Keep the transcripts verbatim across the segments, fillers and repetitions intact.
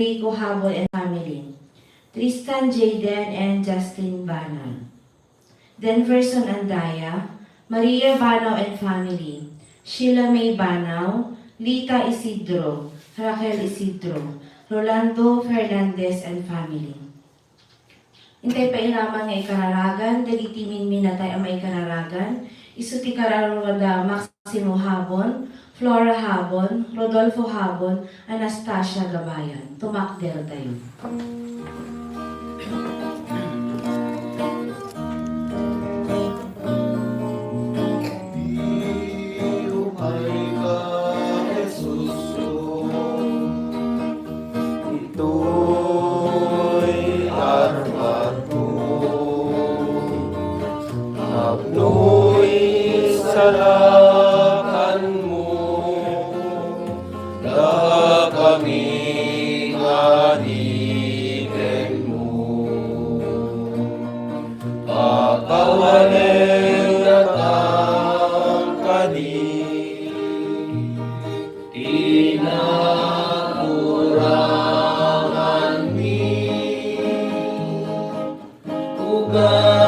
Rico Habol and family, Tristan Jayden and Justin Banal, Denverson Andaya, Maria Banal and family, Sheila May Banal, Lita Isidro, Raquel Isidro, Rolando Fernandez and family. Intay pay iraman nga ikararagan dagiti minminatay a maikararagan, isu ti kararua da Maximo Habon, Flora Habon, Rodolfo Habon, Anastasia Gabayan. Tumakdertayo. Ditoy armatmo, tapno isalakanmo dakami nga adipenmo. Pakawanen natang kadi ti nakuranganmi. Ugasam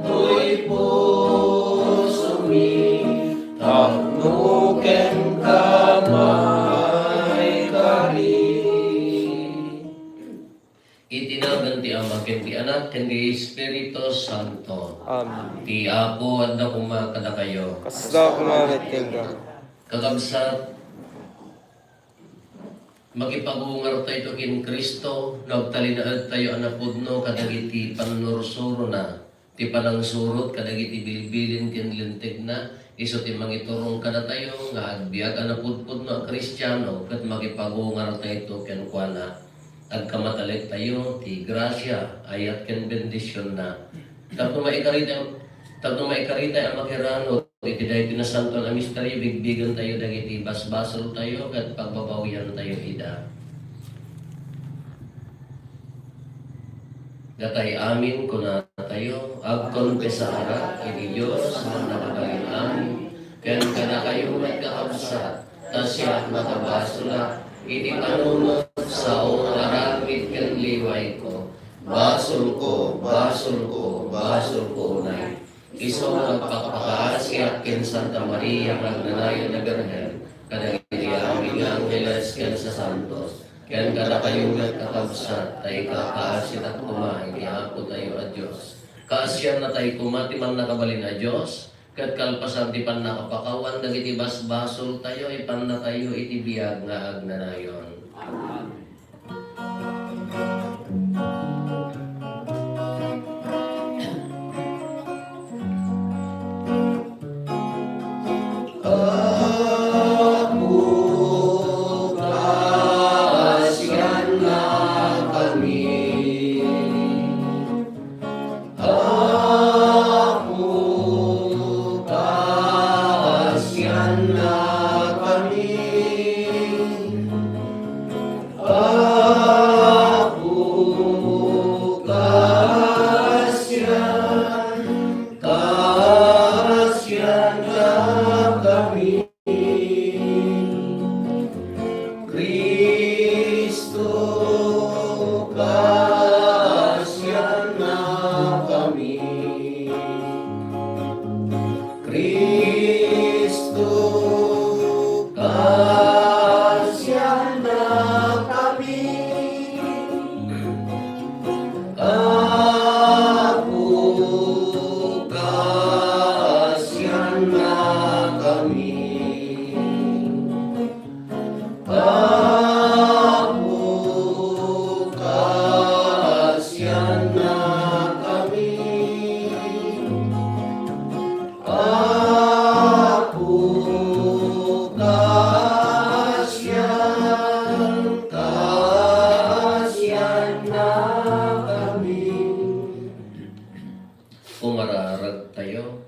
toy pusomi, tapno kenka maikari. Iti nagan ti Ama, ken ti Anak, ken ti Espiritu Santo. Amen. Ti Apo adda koma kadakayo. Kasla koma met kenka. Kakabsat, makipagungartayo ken Cristo, no agtalinaedtayo a napudno kadagiti pannursurona, ti panangsurot kadagiti bilbilin ken lintegna, isu ti mangiturong kadatayo nga agbiag a napudpudno a Kristiano ket makipagungartayo kenkuana. Agkamataliktayo ti grasia, ayat ken bendisionna. Tapno maikarita-, tapno maikaritay a makiranod iti daytoy nasantoan a misterio, bigbigentayo dagiti basbasoltayo ket pagbabawiantayo ida. Datay amin, kunatayo, agkonfesarak iti Dios a Mannakabalin-amin, ken kadakayo met, kakabsat, ta siak nakabasolak iti panunot sao nga aramid ken liwayko. Basolko, basolko, basolko unay. Isu nga agpakpakaasiak ken Santa Maria nga agnanayon a Birhen, kadagiti amin nga angheles ken sasantos, ken kadakayo met, kakabsat, ta ikakaasitak koma iti Apotayo a Dios. Kaasiannatayo koma ti Mannakabalin a Dios, ket kalpasan ti pannakapakawan dagiti basbasoltayo, ipannatayo iti biag nga agnanayon. Amen. Apo, kaasiannakami. Apo, kaasiannakami. Apo, kaasian-, kaasiannakami. Cristo, kaasiannakami. Cristo, kaasiannakami. Apo, kaasiannakami. Apo, kaasiannakami. Apo, kaasian-, kaasiannakami. Umararagtayo.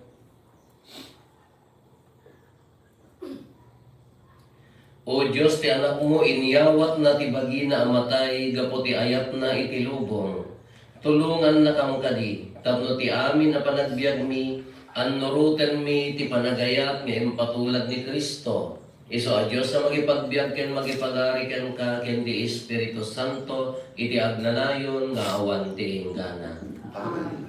O Dios ti Anakmo, inyawatna ti bagina a matay gapu ti ayatna iti lubong. Tulongannakam kadi, tapno ti amin a panagbiagmi, annurotenmi ti panagayat nga impatulad ni Cristo. Isu a Dios a mangipagbiag ken mangipagari kenka ken ti Espiritu Santo, iti agnanayon nga awan ti inggana. Amen.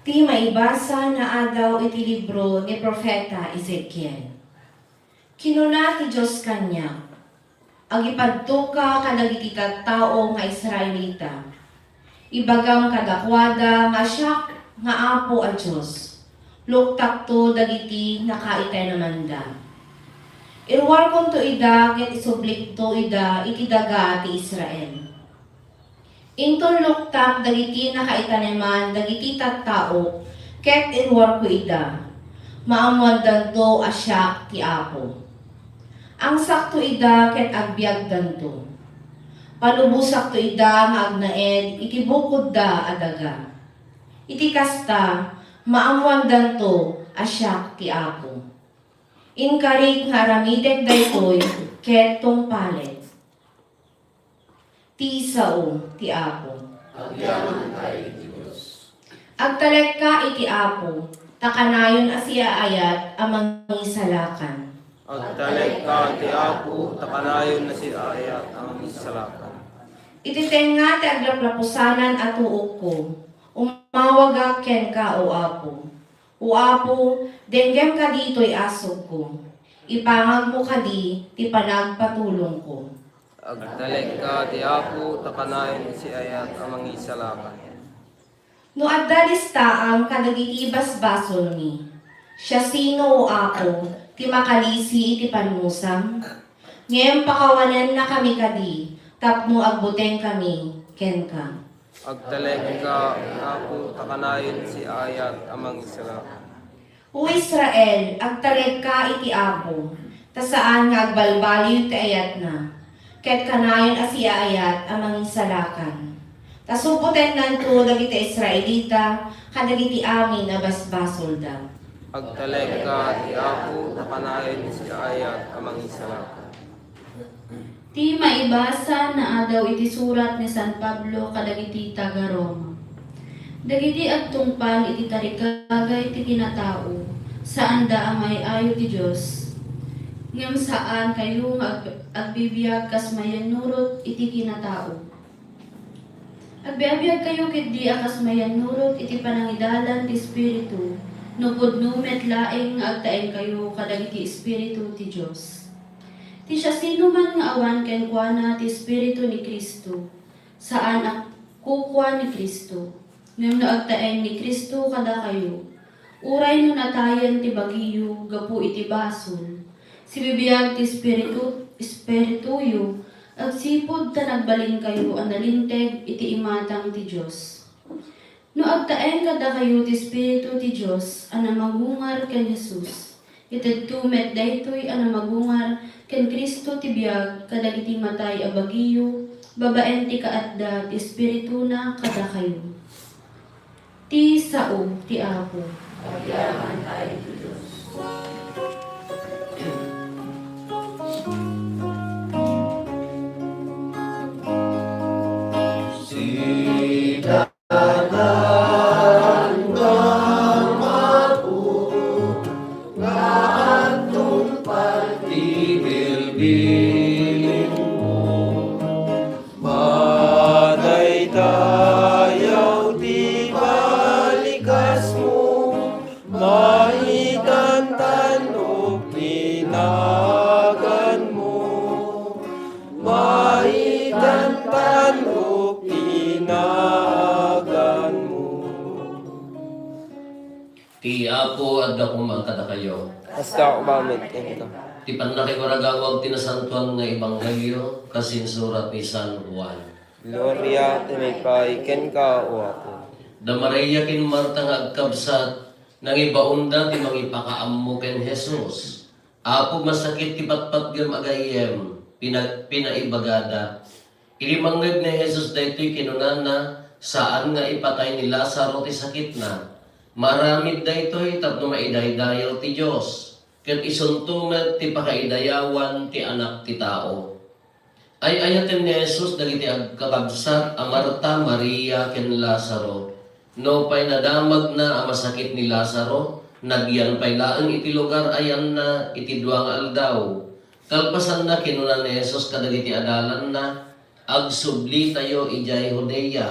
Ti maibasa naadaw iti libro ni Profeta Ezekiel. Kinuna ti Dios kaniak, "Agipadtoka kadagiti tattao nga Israelita. Ibagam kadakuada nga siak nga Apo a Dios. Luktakto dagiti nakaitanemanda. Iruarkonto ida ket isublikto ida iti daga ti Israel." Inton luktak dagiti nakaitaneman dagiti tattao ket iruarko ida, maammoandanto a siak ti Apo. Angsakto ida ket agbiagdanto. Palubosakto ida nga agnaed iti bukodda a daga. Iti kasta, maammoandanto a siak ti Apo. Inkarik nga aramidek daytoy ket tungpalek. Ti sao ti Apo. Agyaman tayo iti Dios. Agtalekka iti Apo, ta kanayon a siaayat a mangisalakan. Agtalekka iti Apo, ta kanayon a siaayat a mangisalakan. Iti tengnga ti aglaplapusanan a tuokko, umawagak kenka, O Apo. O Apo, denggem kadi toy asugko. Ipangagmo kadi ti panagpatulongko. Agtalekka ti Apo, ta kanayon a siaayat a mangisalakan. No adda listaam kadagiti basbasolmi, siasino, O Apo, ti makalisi iti panmusam? Ngem pakawanennakami kadi tapno agbutengkami kenka. Agtalekka, Apo, ta kanayon a siaayat a mangisalakan. O Israel, agtalekka iti Apo, ta saan nga agbalbaliw ti ayatna, ket kanayon a siaayat a mangisalakan. Ta supotennanto dagiti Israelita kadagiti amin a basbasolda. Agtalekka iti Apo, ta kanayon a siaayat a mangisalakan. Ti maibasa naadaw iti surat ni San Pablo kadagiti taga-Roma. Dagiti agtungpal iti tarigagay ti kinatao, saanda a maay-ayo ti Dios. Ngem saankayo nga ag-, agbibiag kas mayannurot iti kinatao. Agbiabiagkayo ketdi a kas mayannurot iti panangidalan ti Espiritu, no pudno met laeng nga agtaengkayo kadagiti Espiritu ti Dios. Ti siasinoman nga awan kenkuana ti Espiritu ni Cristo, saan a kukua ni Cristo. Ngem no agtaeng ni Cristo kadakayo, uray no natayen ti bagiyo gapu iti basol, sibibiag ti Espiritu, Espirituyo, agsipud ta nagbalinkayo a nalinteg iti imatang ti Dios. No agtaeng kadakayo ti Espiritu ti Dios a namagungar ken Jesus, itedto met daytoy a namagungar ken Cristo ti biag kadagiti matay a bagiyo babaen ti kaadda ti Espirituna kadakayo. Ti sao ti Apo. Agyaman tayo ti Dios. Sida nga mapu nga agtungpal ti bilbilinmo. Madaydayaw ti balikasmo, maitantanok ti naganmo. Maitantanok ti naganmo. Ti Apo adda koma kadakayo. Kasta koma met kenka. Ti pannakaiwaragawag ti nasantoan nga ebanghelio kas insurat ni San Juan. Gloria ti maipay kenka, O Apo. Da Maria ken Marta nga agkabsat, nangibaonda ti mangipakaammo ken Jesus. Apo, masakit ti patpatgem a gayyem, pina-, pinaibagada. Idi mangngeg ni Jesus daytoy, kinunana, saan nga ipatay ni Lazaro ti sakitna. Maaramid daytoy tapno maidaydayaw ti Dios, ket isunto met ti pakaidayawan ti Anak ti Tao. Ay-ayaten ni Jesus dagiti agkakabsat a Marta, Maria, ken Lazaro. Nupay nadamagna a masakit ni Lazaro, nagyan pay laeng iti lugar a yanna iti dua nga aldaw. Kalpasanna, kinuna ni Jesus kadagiti adalanna, "Agsublitayo idiay Judea."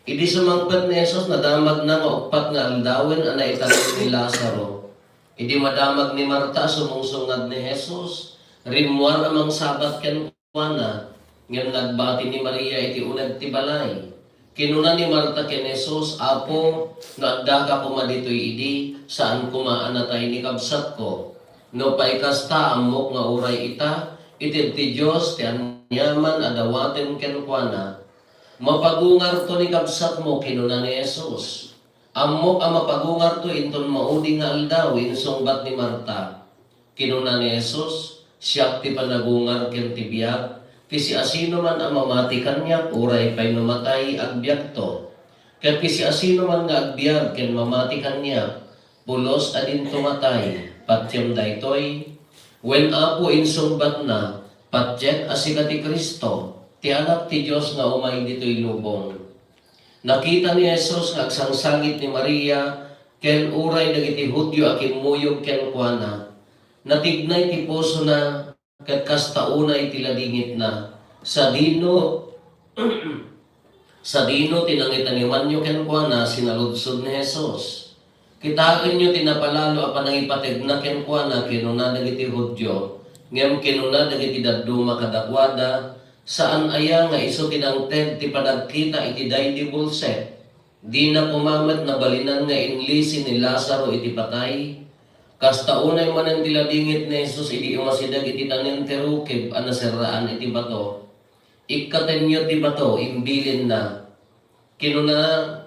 Idi sumangpet ni Jesus, nadamagna nga uppat nga aldawen a naitanem ni Lazaro. Idi madamag ni Marta a sumungsungad ni Jesus, rimmuar a mangsabat kenkuana, ngem nagbati ni Maria iti uneg ti balay. Kinuna ni Marta ken Jesus, "Apo, no addaka koma ditoy idi, saan koma a natay ni kabsatko. Nupay kasta, ammok nga uray ita, ited ti Dios ti aniaman a dawatem kenkuana." "Mapagungarto ni kabsatmo," kinuna ni Jesus. "Ammok a mapagungarto inton maudi nga aldaw," insungbat ni Marta. Kinuna ni Jesus, "Siak ti panagungar ken ti biag. Ti siasinoman a mamati kaniak, uray pay no matay, agbiagto. Ket ti siasinoman nga agbiag ken mamati kaniak, pulos a dinto matay." "Patiem daytoy?" "Wen, Apo," insungbatna, "patiek a sika ti Cristo, ti Anak ti Dios nga umay ditoy lubong." Nakita ni Jesus nga agsangsangit ni Maria ken uray dagiti Judio a kimmuyog kenkuana. Natignay ti pusona ket kasta unay ti ladingitna. "Sadino, sadino ti nangitanemanyo kenkuana?" sinaludsod ni Jesus. "Kitaenyo ti napalalo a panangipategna kenkuana," kinuna dagiti Judio. Ngem kinuna dagiti dadduma kadakuada, "Saan aya nga isu ti nangted ti panagkita iti daydi bulsek? Dina koma met nabalinan nga inlisi ni Lazaro iti patay? Kasta unay manen ti ladingit ni Jesus idi umasideg iti tanem ti rukib a naserraan iti bato." "Ikkatenyo ti bato," imbilinna. Kinuna,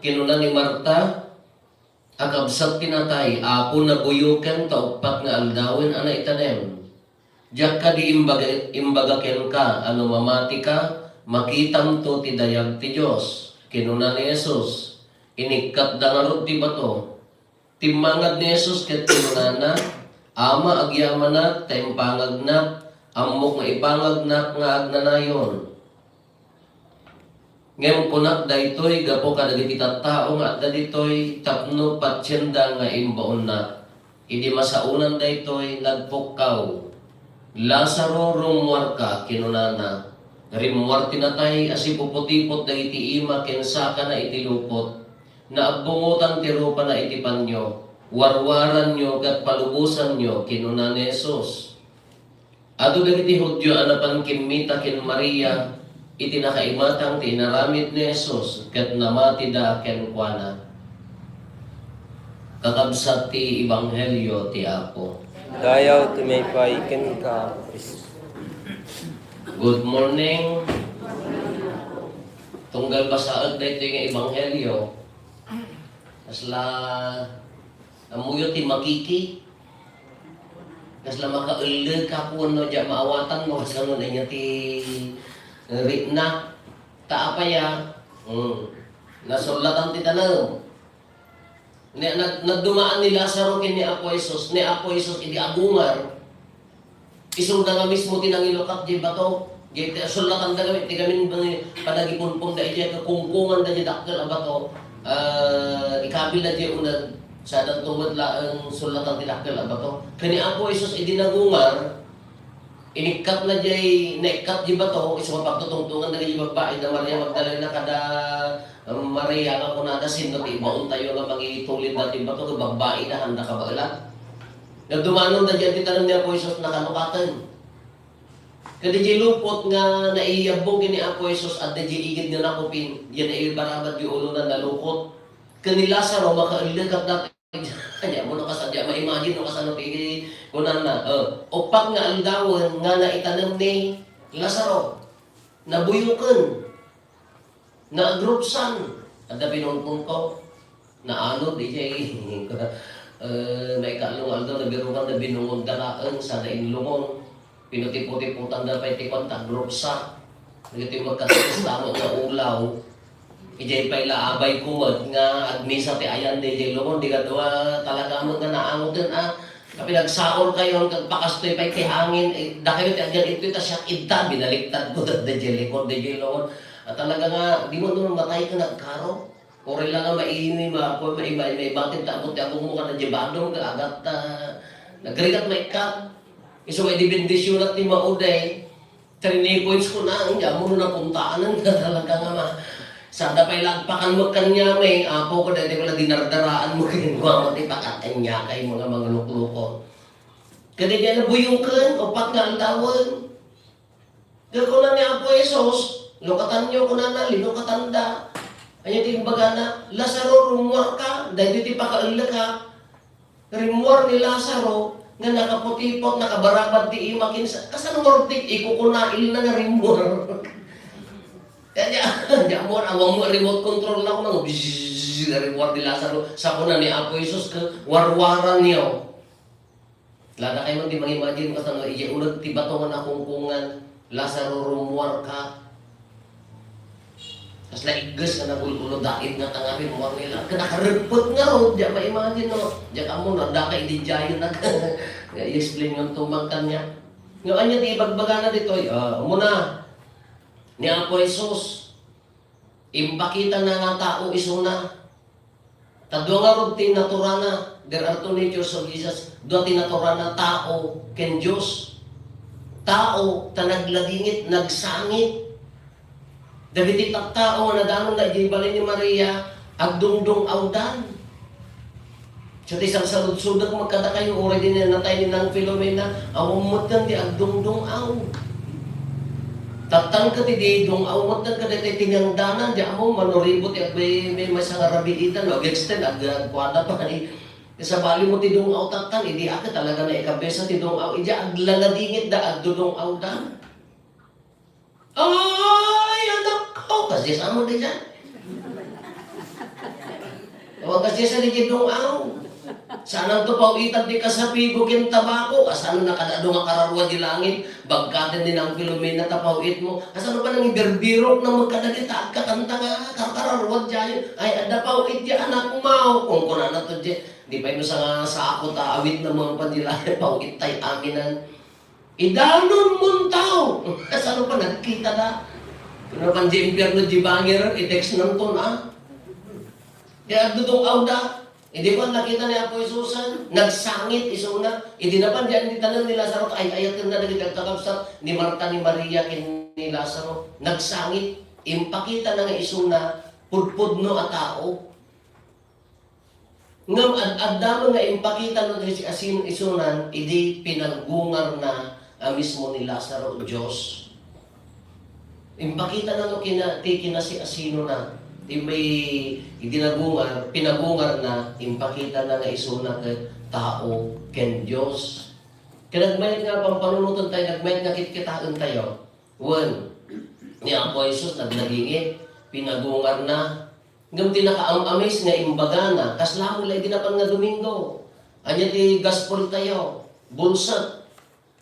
kinuna ni Marta, "A kabsat ti natay, Apo, nabuyoken ta uppat nga aldawen a naitanem. Diak kadi imbaga, imbaga kenka a no mamatika, makitamto ti dayag ti Dios?" Kinuna ni Jesus, "Inikkatda ngarud ti bato." Timmangad ni Jesus ket kinunana, "Ama, agyamanak ta impangagnak, ammok nga ipangagnak nga agnanayon. Ngem kunak daytoy gapu kadagiti tattao nga adda ditoy tapno patienda nga imbaonnak." Idi masaonan daytoy, nagpukkaw. "Lazaro, rummuarka," kinunana. Rimmuar ti natay a sipuputipot dagiti ima ken sakana iti lupot. Naabbungotan ti rupana iti panio. "Warwaranyo ket palubosanyo," kinuna ni Jesus. Adu dagiti Judio a napan kimmita ken Maria iti nakaimatang ti inaramid ni Jesus ket namatida kenkuana. Kakabsat ti Ebanghelio ti Apo. Dayaw ti maipay kenka, Cristo. Good morning. Tunggal basaen daytoy nga Ebanghelio, kasla, ammoyo ti makiki. Kasla makaellek a kuno, diak maawatan no kasano ania ti rikna. Ta apay a, mm, nasullatan ti tanem. Ne, nag-, nagdumaan ni Lazaro ken ni Apo Jesus, ni Apo Jesus idi agungar. Isuna nga mismo ti nangilukat diay bato. Diay ti sullatanda ngamin, ti ngamin panagipunponda idiay kakungkunganda diay dakkel a bato. Ah, ikabilda diay uneg, sadanto met laeng sullatan ti dakkel a bato. Ken ni Apo Jesus idi nagungar, inikkatna diay, naikkat diay bato, isu nga pagtutungtongan dagiti babbai da Maria Magdalena kada, um, Maria nga kunada, "Sinno ti ibaontayo nga mangitulid dati bato?" Ket babbai da, handa kabaelan. Nagdumanonda diay ti tanem ni Apo Jesus, nakanukaten. Ket idiay lupot nga naiyabbong ken ni Apo Jesus, adda diay igid nga nakupin, diay naibarabad diay ulona, nalukot. Ken ni Lazaro, makaellek ket dati, ania mo no kasano, diak ma-imagine no kasano ti kunana, eh, uppat nga aldawen nga naitanem ni Lazaro. Nabuyoken. Naagrupsan. Adda pinungpungko. Naanod idiay, eh, naikaallo nga aldaw, nabirukan, nabinungod da laeng, sana inlungon. Pinutiputiputanda pay ti kuan, ta agrupsa. Dagiti magkatamis tamo nga ulaw. Idiay pay la abay ko met nga agmisa ti ayan daydiay lungon, di kadua talaga met nga naangoten a. Kapinagsaor kayo, kag pakastoy pay ti hangin, eh, dakayo ti agyan itoy, ta siak idta, binaliktad ko, daydiay likod, daydiay lungon. At talaga nga, di mo naman matay ka nagkaro. Uray la nga maimi, ma-, ma-, ma-, maibatid ta abot ti agongmo kada jebadong, aga ta nagrigat maikkat. Isu nga idi bendisionak ti mauday. Three points ko na, hindi mo na napuntaan na talaga nga ma-, sada pay lagpakan mo kanya, may apo ko, dati pala dinardaraan mo, kinuha mo, ti pakat, anya kay mga manglukluko. Kada diyan na buyukan, upat nga aldawan. Kaya kuna ni Apo Jesus, "Lukatanyo," kunana, linukatanda. Anya ti imbagana, "Lazaro, rummuarka, daytoy ti pakaelleka." Rimmuar ni Lazaro, nga nakaputipot, nakabarabad ti ima, kinsa-, kasano nga rugtik, ikukunail na nga rimmuar. Kaya, di mo, awang mo remote control na ako, nang bzzz, rimmuar ni Lazaro. Sa kuna ni Apo Jesus, ka, warwaran niyo. Lada kayo man ti mangimagine, kasano, idiay uneg ti bato nga nakungkungan, "Lazaro, rummuarka." Kasla igges nga nagul-ulo, daid nga tangarin, muang nila. Kanakarepet nga ro, di maimagine, no? Di ka mo, nadaka, ididiayo na. I-explain yung tumbang kanya. Nga anya ti ibagbagana ditoy, ah, umuna, ni Apo Jesus, impakita na nga tao isuna. Ta dua ngarud ti naturana, there are two natures of Jesus. Dua ti naturana, tao ken Dios. Tao, ta nagladingit, nagsangit. Dagiti tattao nga nadanonna idiay balay ni Maria, agdungdung-awdan. So, ti sarsarudsodek met kadakayo, uray din natay ni Nang Filomena, awan met kan ti agdungdung-aw. Tattan ket idi dung-aw met kan kadagiti tinangdanan, di mo manuribo ti agmay-, may, may sangarabiitan, no? Ag-extend, ag-, agkuada pa, eh. Sabali mo ti dung-aw tattan, idi aka talaga na ikabesa ti dung-aw, idi aglaladingit da, agdudung-aw da. Ay, anak ko, kasi sa mo di dyan. Awan kasi sa di dung-aw. Saan to pawitan ti kasapigo ken tabako, kasano nakadado nga kararua di langit, bagkaten ni Nang Filomena ta pawit mo. Kasano pa nang ibirbirok na magkadagita, agkakanta nga karkararua di ayo. Ay, adda pawit di anak mo. Kung kunana to di, di pa ino sa nga sako ta awit na mga pandila, pawit tay aminan. Idanon mo tao. Saan pa nagkita da? Ano pan di impyerno di banger, i-text ng ton, ah? Kaya dudong awda. Hindi ba nakita ni Apo Jesusan? Nagsangit isuna. Hindi na pan di ang tanan ni Lazaro, ay, ayaten na dagiti agkakabsat ni Marta, ni Maria, ken ni Lazaro. Nagsangit. Impakita na nga isuna, pudpudno a tao. Ngem ad-, adda man nga impakita no ti asin-, isunan idi pinagungarna a mismo ni Lazaro, Dios. Impakita na no kina-, ti kinasiasinona. Ti may idi nagungar, pinagungarna, impakita na nga isuna ket tao ken Dios. Ket nagmayat nga pampanunoten tayo, nagmayat nga kitkitaen tayo. Wen, ni Apo Jesus nagladingit, pinagungarna. Ngem ti nakaam-amaze nga imbagana, kasla mo la idi napan nga Domingo. Ania ti gospel tayo? Bulset.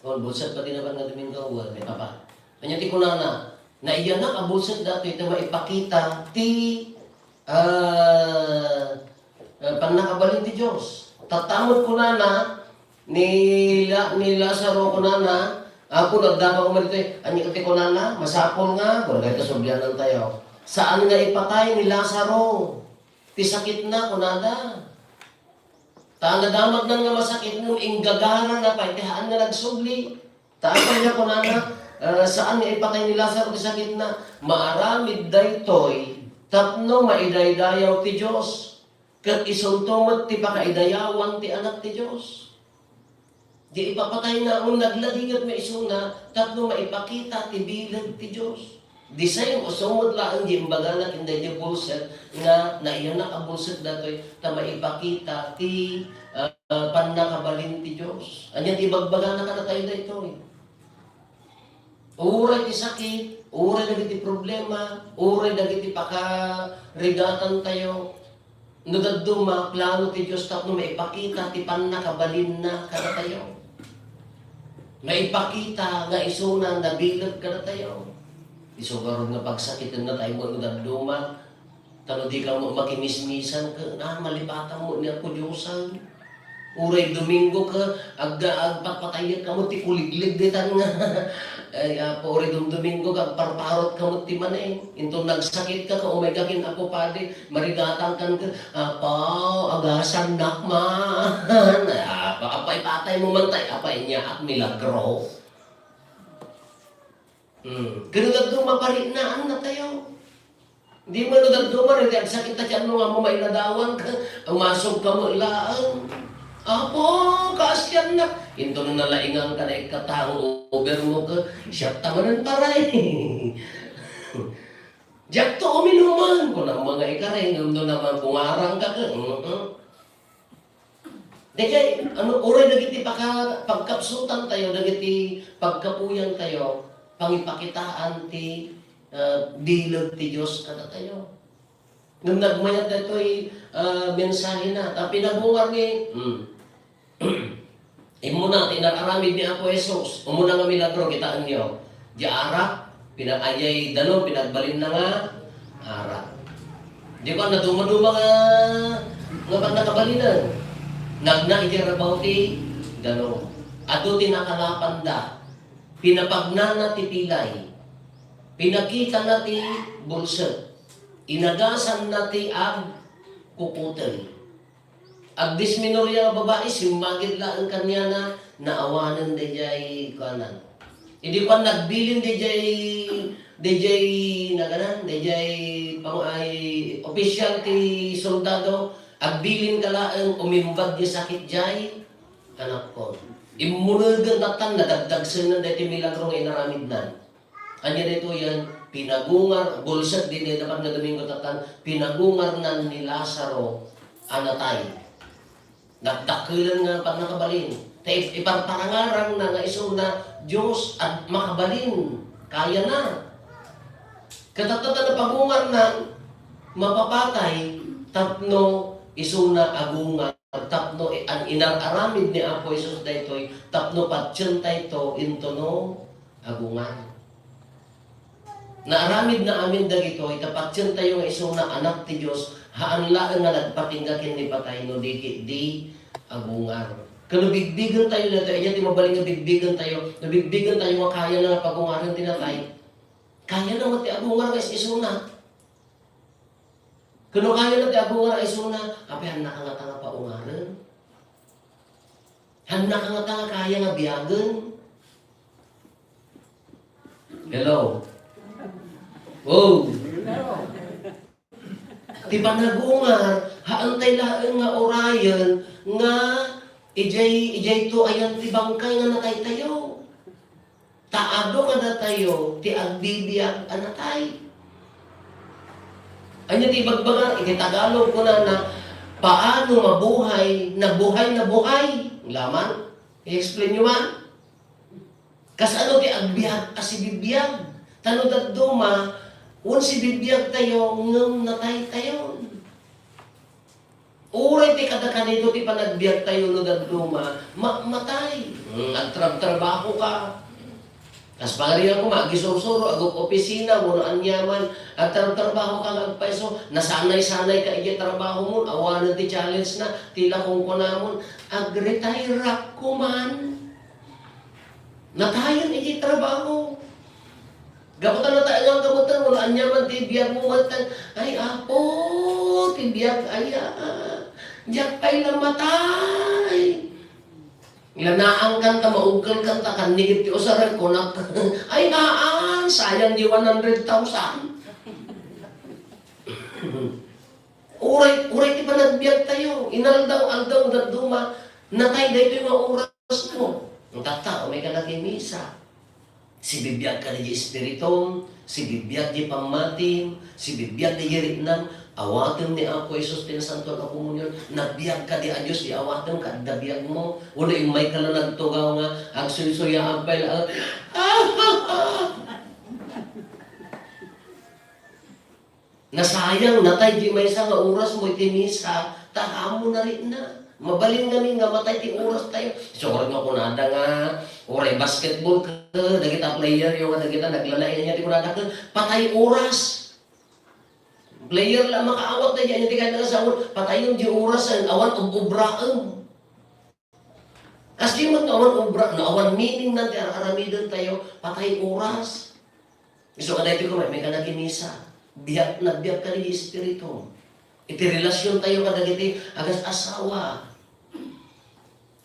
O, bulset pa ti napan nga Domingo, wen, ni Papa. Ania ti kunana? Naiyanak a bulset datoy ta maipakita ti Ah, ah, pannakabalin ti Dios. Tatta met kunana, ni La-, ni Lazaro kunana, "Apo, nagdama koma ditoy." Ania ti kunana? Masapul nga, kunana, ita sublianan tayo. Saan nga ipatay ni Lazaro ti sakitna, kunada. Ta nadamagnan nga masakit ngem inggagara na pay ti haan nga nagsubli. Ta apay nga kunana, ah, saan nga ipatay ni Lazaro ti sakitna? Maaramid daytoy tapno maidaydayaw ti Dios, ket isunto met ti pakaidayawan ti Anak ti Dios. Di ipapatayna, ngem nagladingit nga isuna tapno maipakita ti bileg ti Dios. Di say, isu met laeng di imbagana ken daydi bulset nga naiyanak a bulset datoy ta maipakita ti, ah, pannakabalin ti Dios. Ania ti ibagbagana kadatayo daytoy? Uray ti sakit, uray dagiti problema, uray dagiti pakarigatan tayo, no dadduma, plano ti Dios tapno maipakita ti pannakabalinna kadatayo. Maipakita nga isuna nabileg kadatayo. Isu garud nga pagsakiten na tayo no dadduma, ta no di ka mo makimismisan, ka, na, malipatan mo ni Apo Diosan. Uray Domingo ka, agda-, agpatpatayek ka met ti kuliglig ditan nga. Ay, Apo, uray Dom-, Domingo ka, agparparot ka met ti manen. Inton nagsakit ka, ka umay ka ken Apo Padi, marigatan kan ka, "Apo, agasannak man." Ay, Apo, apay patay mo man tay, apay niya, ak milagro. Hmm. Ken no dadduma, pariknaan na tayo. Di man no dadduma, iti agsakit ta tiyan mo nga mo mailadawan ka, umasog ka mo laeng. Apo, kaasiannak. Inton nalaingan ka na ikatang over mo ka, siya ta manen paray. Diak to uminuman, kunam nga ikaray, ngem no naman bungarang ka ka, mm-mm. Dagiti, ano, uray dagiti paka-, pagkapsutan tayo, dagiti pagkapuyan tayo, pangipakitaan ti, ah, bileg ti Dios kadatayo. Ngem nagmayat daytoy, ah, mensahe na, ta pinagungar ni, hmm. Immuna ti inar-aramid ni Apo Jesus. Umuna nga milagro, kitaenyo. Di arak, pinag-, ayay danum, pinagbalinna nga arak. Di ba, naduma-duma nga, nga pannakabalinen? Nagna iti rabaw ti danum. Adu ti nakalapanda. Pinapagnana ti pilay. Pinakitana ti bulsek. Inagasanna ti agkukutel. Agdismenorya nga babai, simmagid laeng kaniana, naawanen daydiay kuanan. Idi kuan, nagbilin daydiay, daydiay naganan, daydiay pang-, ay, opisyal ti soldado, agbilin ka laeng, umimbag ti sakit diay, anakkon. Immunegen tattan, nadagdagsenan daytoy milagro nga inaramidnan. Ania daytoyen? Pinagungar, bulsek daydiay dapat nga Domingo tattan, pinagungarnan ni Lazaro a natay. Dakdakelen nga pannakabalin. Ta ip-, iparparangarangna nga isuna Dios a makabalin, kayana. Ket tattan ta napagungarnan, mapapatay tapno isuna agungar, tapno i-, an inar-aramid ni Apo Jesus daytoy, tapno patientayto intono agungar. Naaramidna amin dagitoy, ta patientayo nga isuna anak ti Dios, haan laeng nga nagpatingga ken ni patay no di ketdi agungar. Ken no bigbigentayo daytoy, ania ti mabalin nga bigbigentayo? No bigbigentayo nga kayana nga pagungaren ti natay, kayana met ti agungar nga is-isuna. Ken no kayana ti agungar nga isuna, apay, hannaka ngata nga paungaren? Hannaka ngata nga kaya nga biagen? Hello? Oh! Ti panagungar, haantay laeng nga urayen nga idiay, idiayto ayan ti bangkay nga nataytayo. Ta adu kadatayo ti agbibiag a natay. Ania ti ibagbaga? Iti Tagalog, kunana, "Paano mabuhay na buhay na buhay?" Laman? I-explain nyo man? Kasano ti agbiag a sibibiag? Ta no dadduma, wen sibibiagtayo, ngem nataytayon. Uray ti kadakanido ti panagbiagtayo no dadduma, ma-, matay. Hmm, agtrabtrabaho ka. Kas pagarian ko, agisursuro, agup-opisina, wenno aniaman, agtrabtrabaho ka nga agpayso, nasanay-sanay ka iti trabaho mo, awanen ti challenge na, ti la kunkunamon, "Agretire-ak koman." Natayen iti trabaho. Gapu ta nataengan ka met, wenno aniaman ti biag mo met, "Ay, Apo, ti biag aya. Diak pay la matay." Lanaangkan ta, maugkelkan ta, kannigit ti usaren, kunak, "Ay, haan, sayang di one hundred thousand." Uray, uray ti panagbiagtayo, inaldaw-aldaw, dadduma, natay daytoy nga oras mo. Tatta, umay ka na ti misa. Sibibiag ka di espiritum, sibibiag di pammatim, sibibiag di riknam, awatem ni Apo Jesus ti Nasantoan a Komunion, nabiag ka di a Dios, di awatem, kaadda biag mo, wenno immay ka la nagtugaw nga, agsuysuyaag pay la, Nasayang, natay di maysa nga oras mo iti misa, ta haanmo na rikna. Mabalin ngamin nga matay ti oras tayo. Sure nga kunada nga, uray basketball ka, dagita player yo nga dagita naglalain niya ti kunada ka, patay oras. Player la makaawat na diyan, ti kaya nga sa patayon di oras, awan ub-ubraem. Kasdi met no awan obra, no awan meaning na ti ar-aramiden tayo, patay oras. Isu kadaytoy ko, may, may ka nagimisa. Biag, nagbiag ka ni Espiritu. Iti relasyon tayo kadagiti agas-asawa.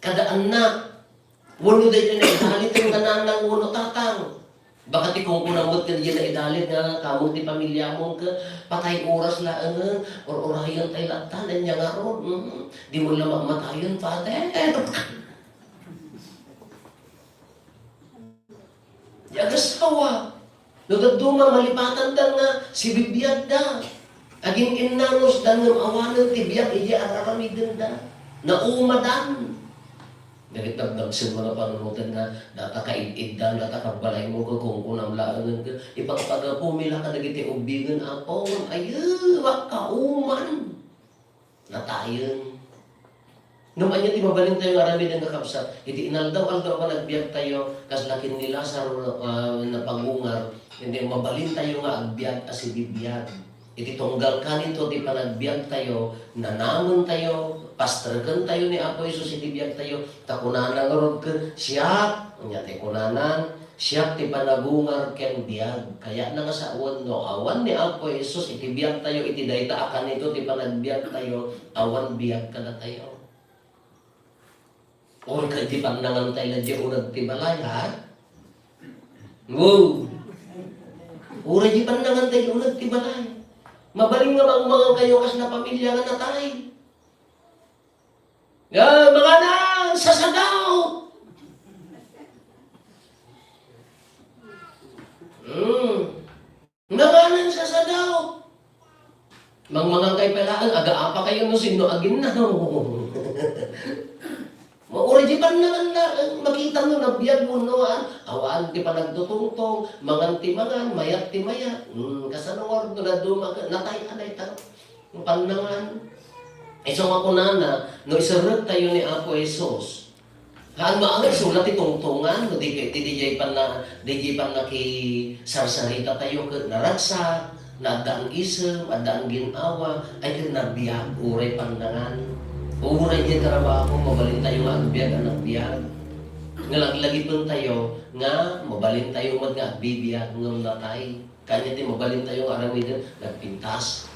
Kada anak, wenno daytoy naidalit nga nanang wenno tatang. Baka ti kunkunam met ken diay naidalit nga kamong ti pamilyamon ket patay oras laeng, or-orayen tay lattan, ania ngarud? Mhm. Di mo la mamatayen, Father. Di agasawa. No dadduma, malipatanda nga sibibiagda. Agin-innanusda ngem awanen ti biag idi ar-aramidenda. Naumadan. Dagiti nagdagsen nga panunoten nga data kaid-iddan, data kabalaymo, kunkunam laengen, ipagpagapuem la kadagiti ubbingen, Apo, ngem ayo, a kauman. Natayen. Ngem ania ti mabalintayo nga aramiden, kakabsat? Iti inaldaw-aldaw a panagbiagtayo, kasla ken ni Lazaro, ah, napagungar, iti mabalintayo nga agbiag a sibibiag. Iti tunggal kanito ti panagbiagtayo, nanamentayo, pastrekentayo ni Apo Jesus iti biagtayo, ta kunana ngarud ken, "Siak," ania ti kunanan, "Siak ti panagungar ken biag." Kayatna nga sawen, no awan ni Apo Jesus iti biagtayo, iti dayta a kanito ti panagbiagtayo, awan biag kadatayo. Uray ka iti pannangantay la di uneg ti balay, ha? Wow! Uray di pannangantay di uneg ti balay. Mabalin nga mangmangankayo kas napamilya nga natay. Nga manganan, sasadaw! Hmm. Nanganan, sasadaw! Mangmangankay pay laeng, agaapakayo no sinno aginnaw. Mauray di pannangan laeng, makita no nabiag wenno, ah, awan ti panagtutungtong, mangan ti mangan, mayat ti mayat. Hmm, kasano ngarud no dadduma ket natay-anay ta? Pannangan. Isu nga kunana, no iserrektayo ni Apo Jesus, haan maangan isu la ti tungtongan, no di, di, di jay panna-, di jay pannakisarsarita tayo ket naragsak, naaddaan isem, addaan gin-awa, ay ket nagbiag, uray pannangan. Uray jay trabaho, mabalintayo nga agbiag a nagbiag. Nga laglagipentayo nga mabalintayo met nga agbibiag ngem natay. Kanya ti mabalintayo nga aramiden, nagpintas.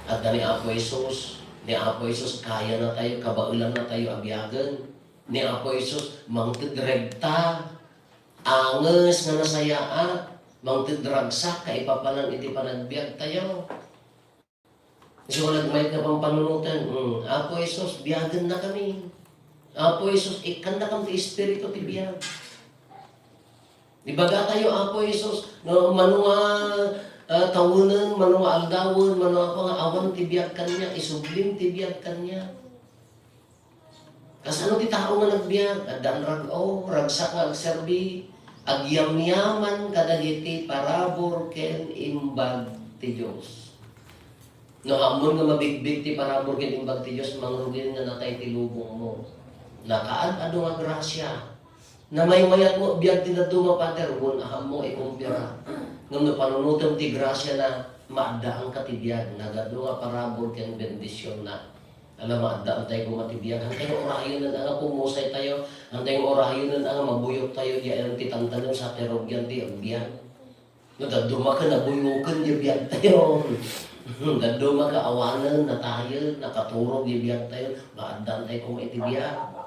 Adda ni Apo Jesus. Ni Apo Jesus, kayana tayo, kabaelanna tayo a biagen. Ni Apo Jesus, mangted regta. Anges nga nasayaat. Mangted ragsak kaipapanan iti panagbiag tayo. Isu nga nagmayat nga pampanunoten, mm, Apo Jesus, biagennakami. Apo Jesus, ikkannakam ti Espiritu ti biag. Ibagatayo, Apo Jesus, no, mano nga, ah, tawenen, mano nga aldawen, mano nga apan nga awan ti biag kaniak, isublim ti biag kaniak. Kasano ti tao nga nagbiag? Addaan rag-o, ragsak nga agserbi, agyamyaman kadagiti parabur ken imbag ti Dios. No ammon nga mabigbig ti parabur ken imbag ti Dios, mangrugin nga natay ti lubongmo. Nakaad-adu nga grasia. Namaymayat mo biag ti dadduma, Father, wen ammom nga ikumpara. Ngem no panunotem ti grasiana, maaddaanka ti biag, nagadu nga parabur ken bendisionna. Ala, maaddaantay koma ti biag. Hantay nga urayenen a nga pumusay tayo, hantay nga urayenen a nga mabuyok tayo, di ayan ti tantanem sa ti rugian ti agbiag. No dadduma ket nabuyoken ti biag tayo. Dadduma ket awanen, natayen, nakaturog ti biag tayo, maaddaantay koma iti biag.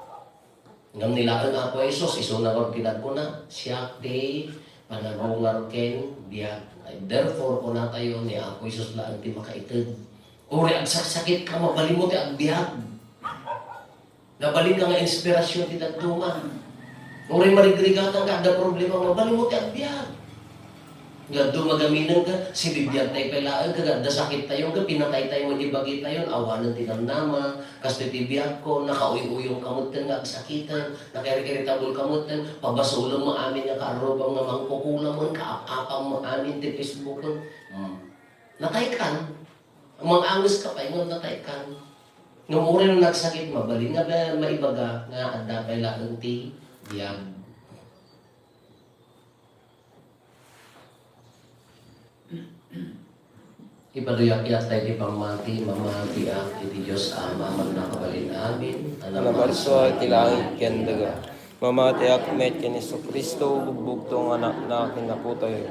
Ngem ni laeng Apo Jesus, isuna nga kinagkuna, "Siak ti panagungar ken biag." Ay, therefore, kunatayo ni Apo Jesus laeng ti makaited. Uray agsaksakitka, mabalinmo ti agbiag. Nabalinka nga inspirasyon ti dadduma. Uray marigrigatanka, adda problema, mabalinmo ti agbiag. Nga dumagaminen ka, sibibiagtay pay laeng ka, adda sakittayo, nga pinataytayo, nga ibagitayo, awanen ti namnama, kastoy ti biagko, nakauy-uyongka metten nga agsakiten, nakairikiritabulka metten, pabasolem mo amin nga kaarrubam nga mangkukulamen, kaap-apam mo amin ti Facebooken. Hmm. Nataykan, mangangeska pay ngem nataykan. Ngem uray no nagsakit, mabalin nga ba-, maibaga nga adda pay laeng ti biag. Ipaduyakyak tayo ti pammati, mamatiak iti Dios Ama, Amana a kabalin amin, a naparsua iti langit ken daga. Mamatiak met ken Jesu-Cristo, bugbugto nga Anakna ken Apotayo.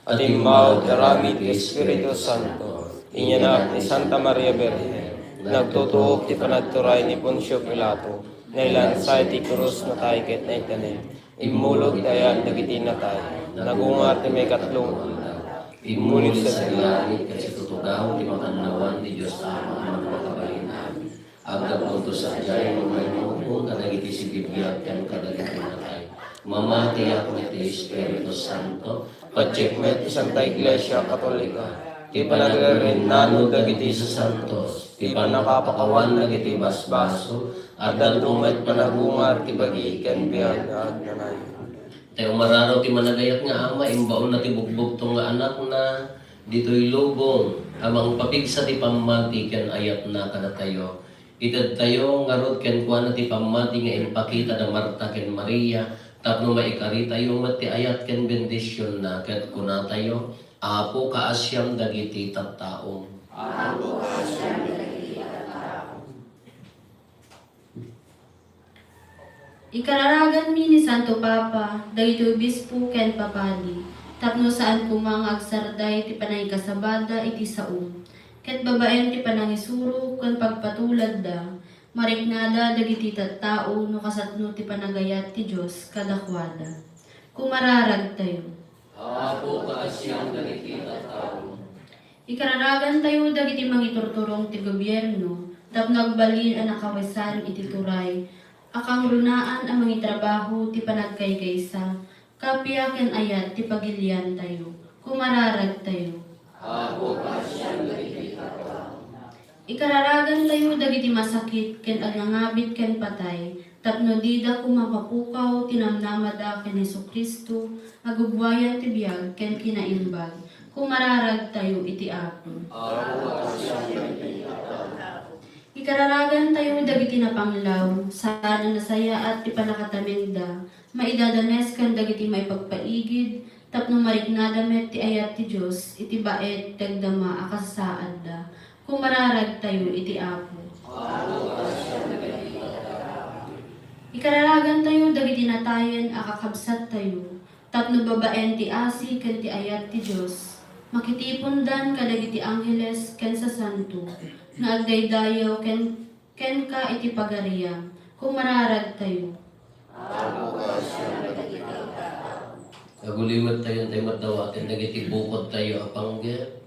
Atimmaw ti aramid ti Espiritu Santo. Inyanak ni Santa Maria Birhen. Nagtutuok ti panagturay ni Poncio Pilato. Nailansa iti krus, natay ket naitdan. Immulog ti ayat dagiti natay. Nagungar ti maikatlo. Immuli sa langit ket situtugaw ti makannawan ti Dios Ama a Mannakabalin-amin. Aggapunto sadiay, umaymo kadagiti sibibiag ken kadagiti natay. Mamatiak met ti Espiritu Santo. Patiek met ti Santa Iglesia Katolika. Ti panagrirennano dagiti sasantos. Ti pannakapakawan dagiti basbasolyo. Addanto met panagungar ti bagi ken biag nga agnanayon. Tay umararaw ti managayat nga Ama, imbaonna ti bugbugto nga Anakna ditoy lubong a mangpapigsa ti pammati ken ayatna kadatayo. Itedtayo ngarud kenkuana ti pammati nga impakita da Marta ken Maria tapno maikaritayo met ti ayat ken bendisionna ket kunatayo, Apo, kaasiam dagiti tattaom. Apo, kaasiam dagiti tattaom. Ikararaganmi ni Santo Papa dagiti obispo ken papadi tapno saan koma nga agsarday ti panangikasabada iti sao, ket babaen ti panangisuro ken pagpatuladda, mariknada dagiti tattao no kasatno ti panagayat ti Dios kadakuada. Kumararagtayo. Apo, kaasiam dagiti tattao. Ikararagantayo dagiti mangiturturong ti gobierno tapno agbalin a nakawesan iti turay a kangrunaan a mangitrabaho ti panagkaykaysa, kappia ken ayat ti pagiliantayo. Kumararagtayo. Apo, kaasiam dagiti tattao. Ikararagantayo dagiti masakit ken agnangabit ken patay, tapno dida koma mapukaw ti namnamada ken Jesu-Cristo, a gubuayan ti biag ken kinaimbag. Kumararagtayo iti Apo. Ikararagantayo dagiti napanglaw, saan a nasayaat ti pannakatamengda, maidadanes ken dagiti maipagpaigid, tapno mariknada met ti ayat ti Dios iti baet ti agdama a kasasaadda. Kumararagtayo iti Apo. Ikararagantayo dagiti natayen a kakabsattayo, tapno babaen ti asi ken ti ayat ti Dios, makitipondan kadagiti angheles ken sasanto nga agdaydayaw ken, kenka iti pagariam. Kumararagtayo. Agulimettayo, intay met dawaten dagiti bukodtayo a panggep.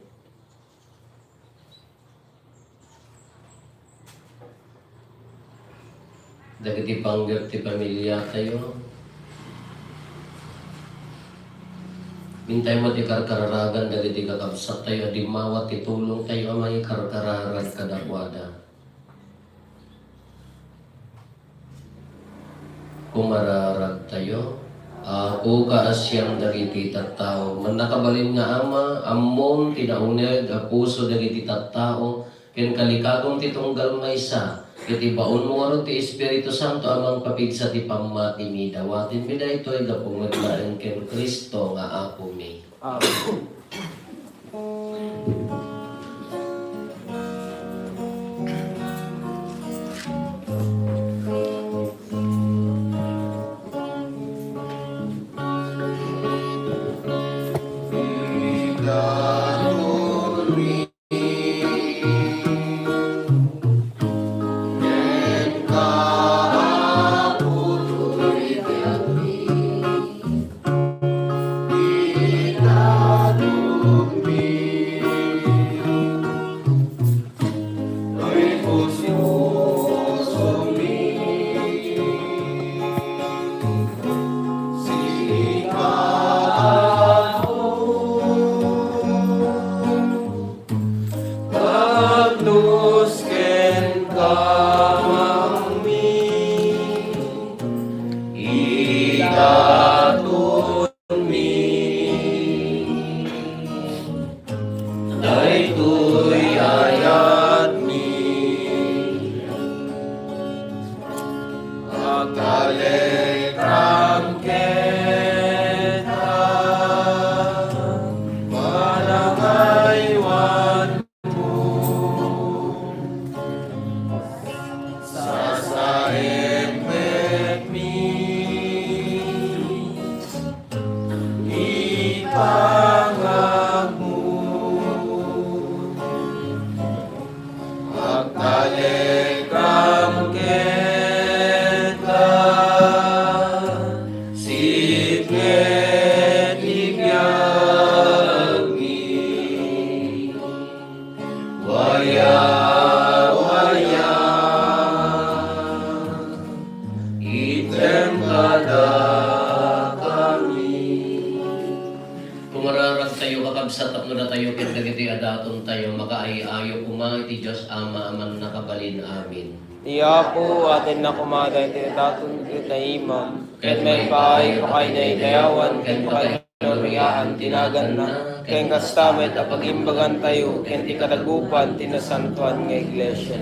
Dagiti panggep ti pamiliatayo. Intay met ikarkararagan dagiti kakabsattayo a dimmawa ti tulongtayo a mangikarkararag kadakuada. Kumararagtayo. Apo, kaasiam dagiti tattao. Mannakabalin nga Ama, ammom ti nauneg a puso dagiti tattao, ken kalikagom ti tunggal maysa, ket ibaonmo ngarud ti Espiritu Santo a mangpapigsa ti pammatimi. Dawatenmi daytoy gapu met laeng ken Cristo nga Apomi. Amen. Pagnos kenka, Amami, idatonmi daytoy ayatmi. Agtalekam kenka, panangaywan Sasaem met mi. Item kadakami. Kumararagtayo, kakabsat, tapno datayo ken dagiti adatontayo makaay-ayo koma iti Dios Ama a mannakabalin amin. Ti Apo, atenna koma daytoy a daton iti naimam, ket maipaay pakay daydayawan ken pakaigloriaan ti naganna, ken kasta met a pagimbagantayo ken ti kadagupan ti nasantoan nga iglesia.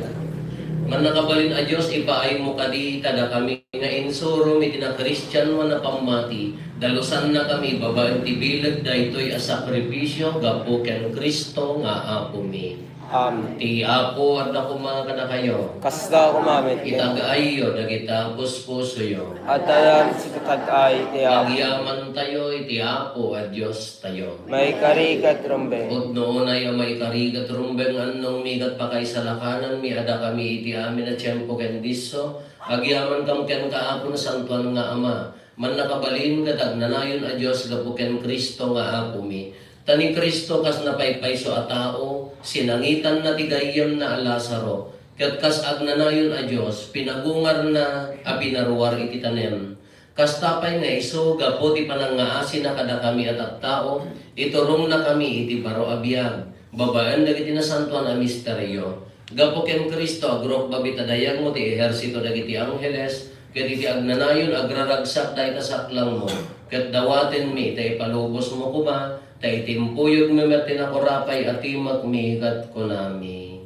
Mannakabalin a Dios, ipaaymo kadi kadakami nga insurom iti nakristiano a pammati, dalusannakami babaen ti bileg daytoy a sakrifisio gapu ken Cristo nga Apomi. Amen. Ti Apo adda koma kadakayo. Kasta koma met. Itag-ayyo dagita puspusoyo. Adda met sikatag-ay ti Apo. Agyamantayo iti Apo a Diostayo. Maikari ket rumbeng. Pudno unay a maikari ket rumbeng, annongmi ket pakaisalakananmi a dakami iti amin a tiempo ken disso, agyamankam kenka, Apo, nasantoan nga Ama. Mannakabalin ket agnanayon a Dios gapu ken Cristo nga Apomi. Ta ni Cristo, kas napaypayso a tao, sinangitanna ti gayyemna a Lazaro, ket kas agnanayon a Dios, pinagungarna a pinaruar iti tanem. Kasta pay nga isu, gapu ti panangngaasina kadakami a tattao, iturongnakami iti baro a biag, babaen dagiti nasantoan a misterio. Gapu ken Cristo, agrukbab ita dayagmo ti ehersito dagiti angheles, ket iti agnanayon agraragsak dayta saklangmo, ket dawatenmi ta ipalubosmo koma, ta itimpuyogmi met ti nakurapay a timekmi ket kunami.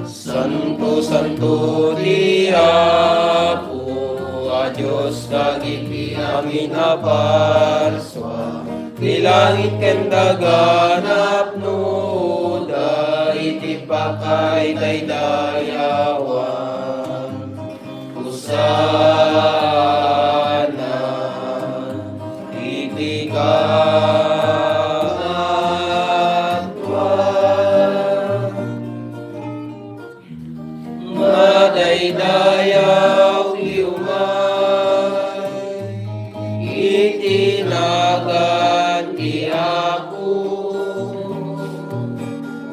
Santo, santo ti Apo a Dios dagiti amin a parsua, ti langit ken daga napnoda iti pakaidaydayawan. Hosanna iti kangatoan. Madaydayaw ti umay iti nagan ti Apo.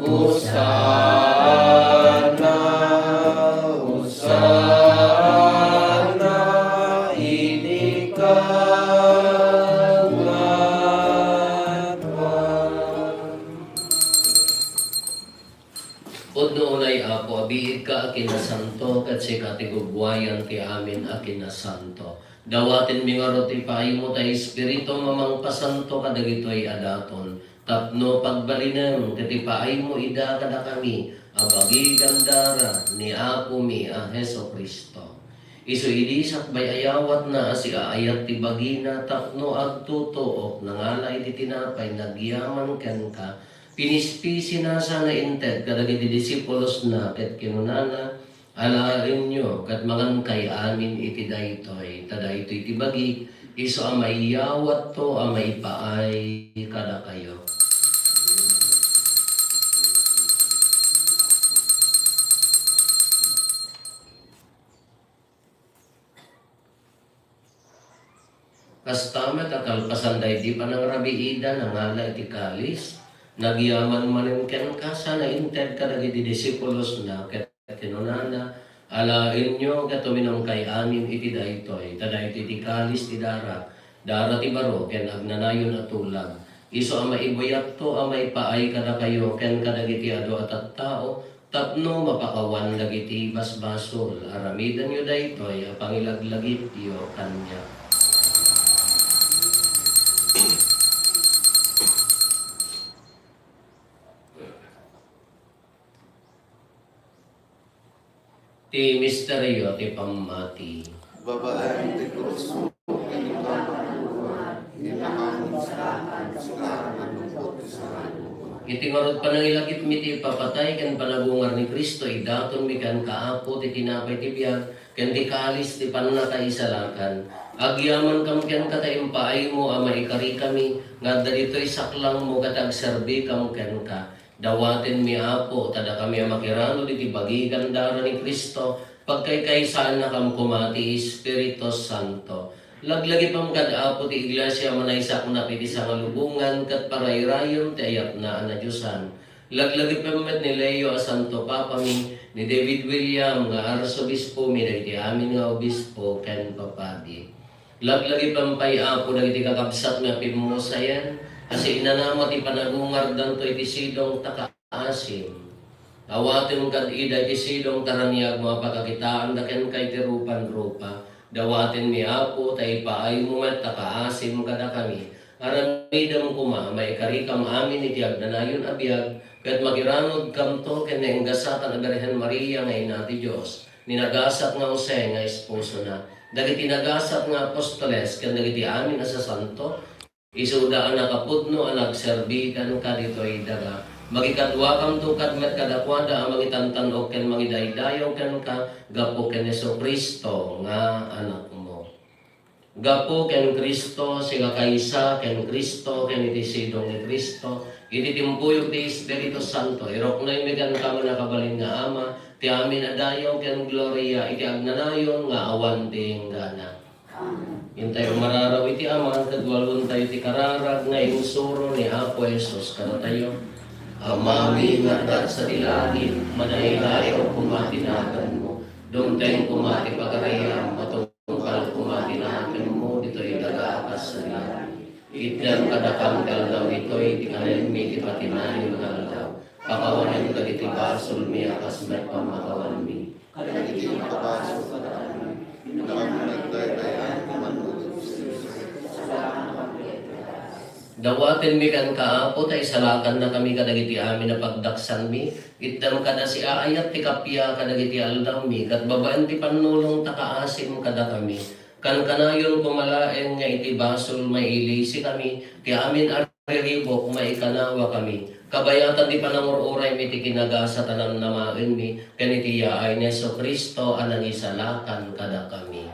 Hosanna, Hosanna iti kangatoan. Pudno unay, Apo, a biigka a kinasanto, ket sika ti gugwayan ti amin a kinasanto. Dawatenmi ngarud ti paaymo ta Espiritu a mangpasanto kadagitoy a daton, tapno pagbalinem ket ipaaymo ida kadakami a bagigan dara ni Apomi a Jesu-Cristo. Isu idi sakbay a yawatna a siaayat ti bagina tapno agtutuok, nangala iti tinapay, nagyaman kenka, pinispisina sana inted kadagiti disipulosna ket kinunana, "Alaenyo ket mangankay amin iti daytoy, ta daytoy ti bagik, isu a maiyawatto a maipaay kadakayo." Kasta met a kalpasan daydi panangrabiida, nangala iti kalis, nagyaman manen kenka, sana inted kadagiti disipulosna, ket kinunana, "Alaenyo ket uminumkay amin iti daytoy, ta daytoy ti kalis ti darak, dara ti baro ken agnanayon a tulag, isu a maibuyatto a maipaay kadakayo ken kadagiti adu a tattao, tapno mapakawan dagiti basbasol. Aramidenyo daytoy a pangilaglagipyo kaniak." Ti misterio ti pammati. Babaen ti krus, ken ikaw, Panginoon, innakamon sa amin, sika nga lungkot ti sangayuan. Iti ngarud panangilagipmi ti ipapatay ken panagungar ni Cristo, idatonmi kenka, Apo, ti tinapay ti biag ken ti kalis ti pannakaisalakan. Agyamankam kenka ta impaaymo a maikarikami nga adda ditoy saklangmo ket agserbikam kenka. Dawatenmi, Apo, ta dakami a makiranud iti bagigan dara ni Cristo, pagkaykaysaannakam koma ti Espiritu Santo. Laglagipem kad Apo ti Iglesia a manaysaknap iti sangalubongan ket parayrayem ti ayatna a nadiosan. Laglagipem met ni Leo a Santo Papami, ni David William nga Arsobispomi, dagiti amin nga obispo ken papadi. Laglagipem pay, Apo, dagiti kakabsatmi a pimmusayen a siinanama ti panagungardanto iti sidong ta kaasim. Awatem kad ida iti sidong ta raniagmo a pakakitaanda kenka iti rupan-rupa. Dawatenmi, Apo, ta ipaaymo met ta kaasim kadakami. Aramidem koma a maikarikam amin iti agnanayon a biag, ket makiranudkamto ken naenggasatan a Birhen Maria nga Ina ti Dios, ni nagasat nga Jose nga esposona, dagiti nagasat nga apostoles, ken dagiti amin a sasanto, isuda a nakapudno a nagserbi kenka ditoy daga. Makikaduakamto kad met kadakuada a mangitantan-ok ken mangidaydayaw kenka gapu ken Jesu-Cristo nga Anakmo. Gapu ken Cristo, sikakaysa ken Cristo, ken iti sidong ni Cristo, iti timpuyog ti Espiritu Santo, iruknoymi kenka, mannakabalin nga Ama, ti amin a dayaw ken gloria iti agnanayon nga awan ti inggana. Intayo mararaw iti Ama, ket walontayo ti kararag nga insuro ni Apo Jesus kadatayo. Amami nga adda sadi langit, madaydayaw koma ti naganmo. Dumteng koma ti pagariam, matungpal koma ti nakemmo ditoy daga a kas sadi langit. Itdem kadakam ti aldaw ditoy ti kanenmi ti patinayon nga aldaw. Pakawanem dagiti basolmi a kas met pamakawanmi. Kadagiti nakabasol kadakami, innak nagdaydayaw ti mannurot. Dawatenmi kenka, Apo, ta isalakannakami kadagiti amin a pagdaksanmi. Itdem kada siaayat ti kappia kadagiti aldawmi, ket babaen ti pannulong ta kaasim kadakami. Kankanayon koma laeng nga iti basol mailisikami, ti amin a riribuk maikanawakami. Kabayatan ti panangur-uraymi iti kinagasat a namnamaenmi, ken iti yaay ni Jesu-Cristo a nangisalakan kadakami.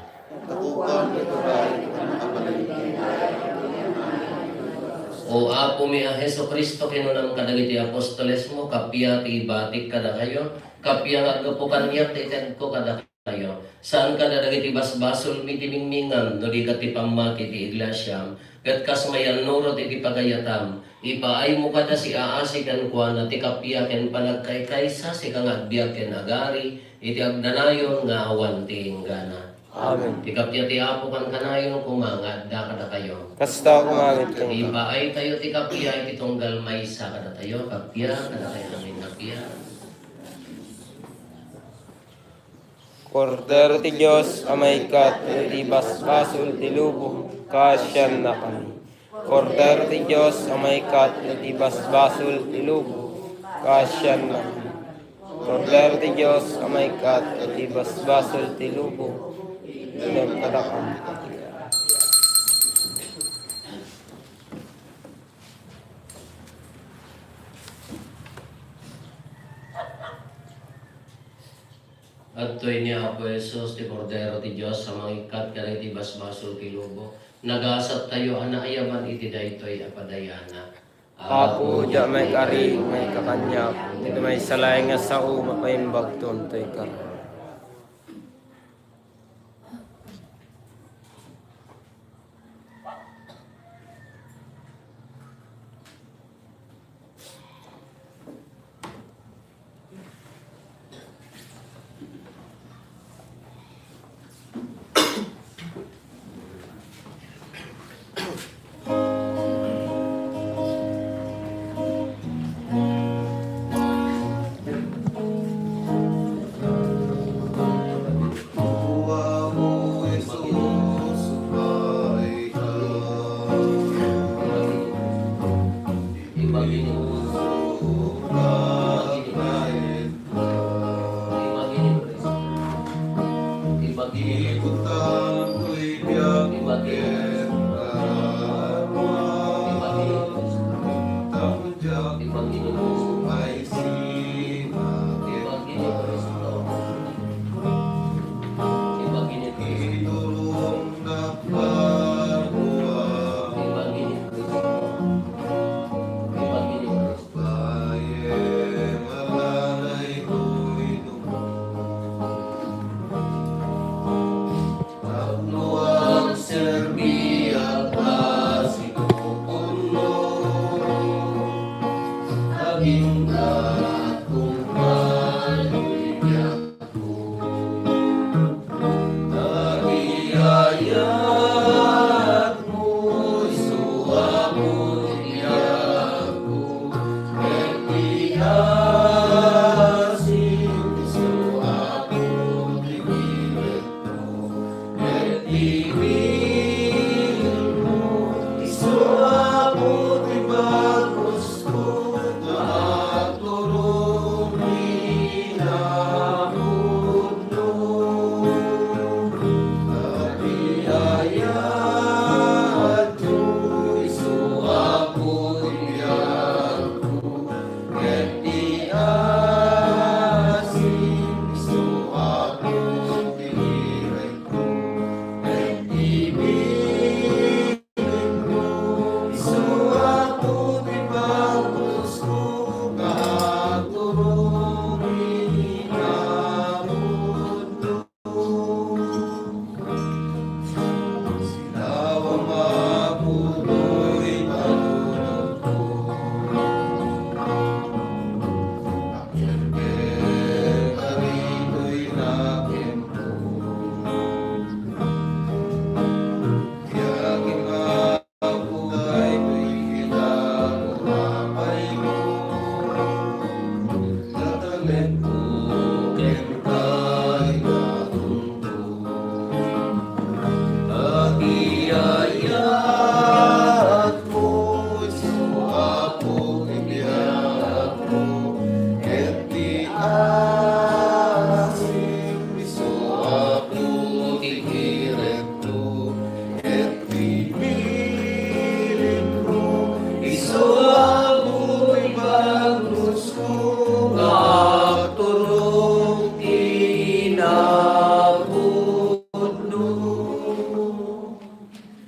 O Apomi a Jesu-Cristo, kinunam kadagiti apostolesmo, kappia ti ibatik kadakayo, kappia nga aggapu kaniak ti itedko kadakayo. Saan kada dagiti basbasolmi ti mingmingam, no di ket ti pammati ti iglesiam, ket kas mayannurot iti pagayatam, ipaaymo kada siaasi kenkuana ti kappia ken panagkaykaysa, sika nga agbiag ken agari iti agnanayon nga awan ti inggana. Amen. Ti kappia ti Apo kankanayon koma nga adda kadakayo. Kasta koma met kenka. Ipaaytayo ti kappia iti tunggal maysa kadatayo, kappia kadakayo amin, kappia. Kordero ti Dios a maikkat iti basbasol ti lubong, kaasiannakami. Kordero ti Dios a maikkat iti basbasol ti lubong, kaasiannakami. Kordero ti Dios a maikkat iti basbasol ti lubong, itdem kadakami. Adtoy ni Apo Jesus, ti Kordero ti Dios a mangikkat kadagiti basbasol ti lubong. Nagasattayo a naayaban iti daytoy a padayanak. Apo, diak maikari nga ikkanyak, iti maysa laeng nga sao mapaimbagton toy kararag.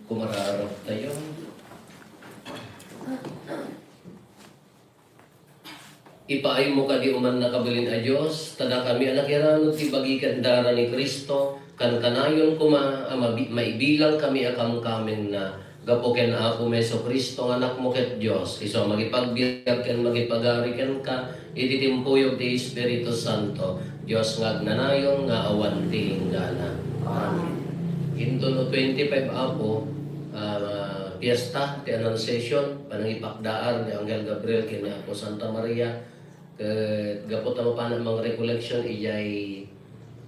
Kumararap tayo. Ipaaymo kadi, O mannakabalin a Dios, ta dakami a nakiranud ti bagi ken dara ni Cristo, kankanayon koma a mabi-, maibilangkami a kamkamengna. Gapu ken Apomi Jesu-Cristo nga Anakmo ket Dios, isu a mangipagbiag ken mangipagari kenka iti timpuyog ti Espiritu Santo, Dios nga agnanayon nga awan ti inggana. Amen. Intono twenty-five, Apo, ah, fiesta ti Annunciation, panangipakdaar ni Angel Gabriel ken ni Apo Santa Maria, ket gapu ta mapan a mangrecollection idiay,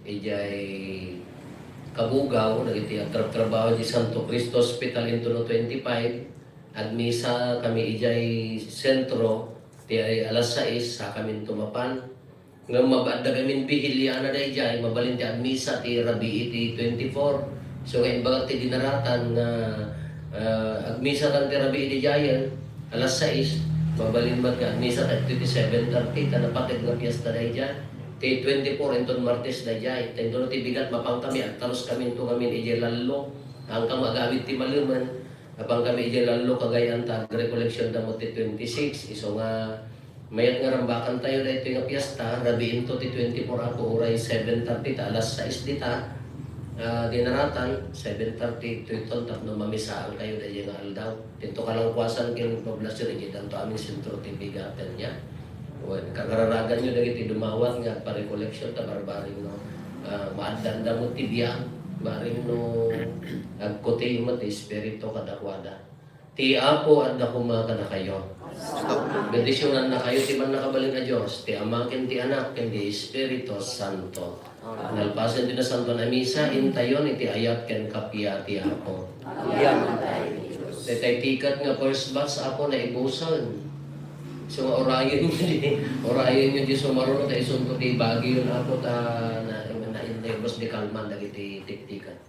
idiay Cabugao, dagiti agtrabtrabaho di Santo Cristo Hospital intono twenty-five, agmisa kami idiay sentro, ti alas sais, sa kami mapan. Ngem mabadda kami bihiliana daydiay, mabalin ti agmisa ti rabii ti twenty-four. So, nga imbagak ti dinaratan nga, ah, agmisa kan ti rabii daydiayen, alas sais, mabalin met nga agmisa ta iti seven thirty, ta napateg nga fiesta daydiay. Ti twenty-four inton Martes daydiay. Ta intono ti bigat, mapan kami, agtarus kami into ngamin idiay Lallo. Angka nga agawid ti malemen, mapan kami idiay Lallo, Cagayan, ta agrecollection da met ti twenty-six. Isu nga mayat nga rambakan tayo daytoy nga fiesta, rabii into ti twenty-four, Apo, uray seven thirty ta alas sais dita. Ah, dinaratan, seven thirty to iton tapno mamisaan kayo daydiay nga aldaw. Dito kalangkuasan ken poblasion, idiay danto amin sentro ti bigaten niya. Wen, kakararagan nyo dagiti dumawat nga agparecollection ta barbareng no, ah, maaddanda met ti biag, barbareng no agkuti met ti Espiritu kadakuada. Ti Apo adda koma kadakayo. Bendisionannakayo ti Mannakabalin a Dios, ti Ama ken ti Anak ken ti Espiritu Santo. Nalpasen ti Nasantoan a Misa, intayon iti ayat ken kappia ti Apo. Daytay tiket nga first batch, Apo, naibusen. So, nga orayon, orayon nyo di sumaruno, ta isunto ti bagiyon, Apo, ta na, na, na, naibus di kalman dagiti tiktiket.